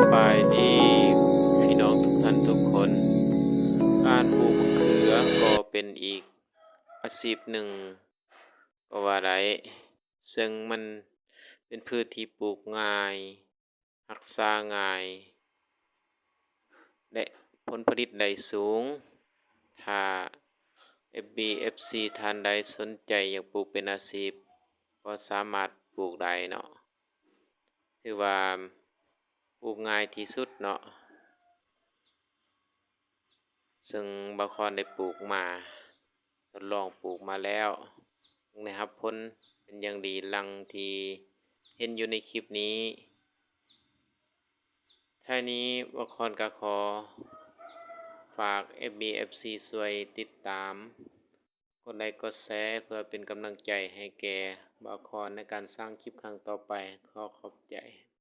ສະບາຍດີພີ່ນ້ອງທຸກທ່ານທຸກຄົນ. ການປູກມະເຂືອກໍເປັນອີກອາຊີບໜຶ່ງກໍວ່າໄດ້ ເຊິ່ງມັນເປັນພືດທີ່ປູກງ່າຍ, ຮັກສາງ່າຍ ແລະ ຜົນຜະລິດໄດ້ສູງ. ຖ້າເອັຟບີ ເອັຟຊີ ທ່ານໃດສົນໃຈຢາກປູກເປັນອາຊີບ ກໍສາມາດປູກໄດ້ເນາະ. ຖືວ່າປູກງ່າຍທີ່ສຸດເນາະ ເຊິ່ງບ່າວຄອນໄດ້ປູກມາ ທົດລອງປູກມາແລ້ວ ໄດ້ຮັບຜົນເປັນຢ່າງດີ ດັ່ງທີ່ເຫັນຢູ່ໃນຄລິບນີ້. ທ້າຍນີ້ບ່າວຄອນກໍຂໍຝາກ ເອັຟບີ ເອັຟຊີ ຊ່ວຍຕິດຕາມ ກົດໄລກ໌ ກົດແຊ ເພື່ອເປັນກຳລັງໃຈໃຫ້ແກ່ບ່າວຄອນໃນການສ້າງຄລິບຄັ້ງຕໍ່ໄປ. ຂໍຂອບໃຈ.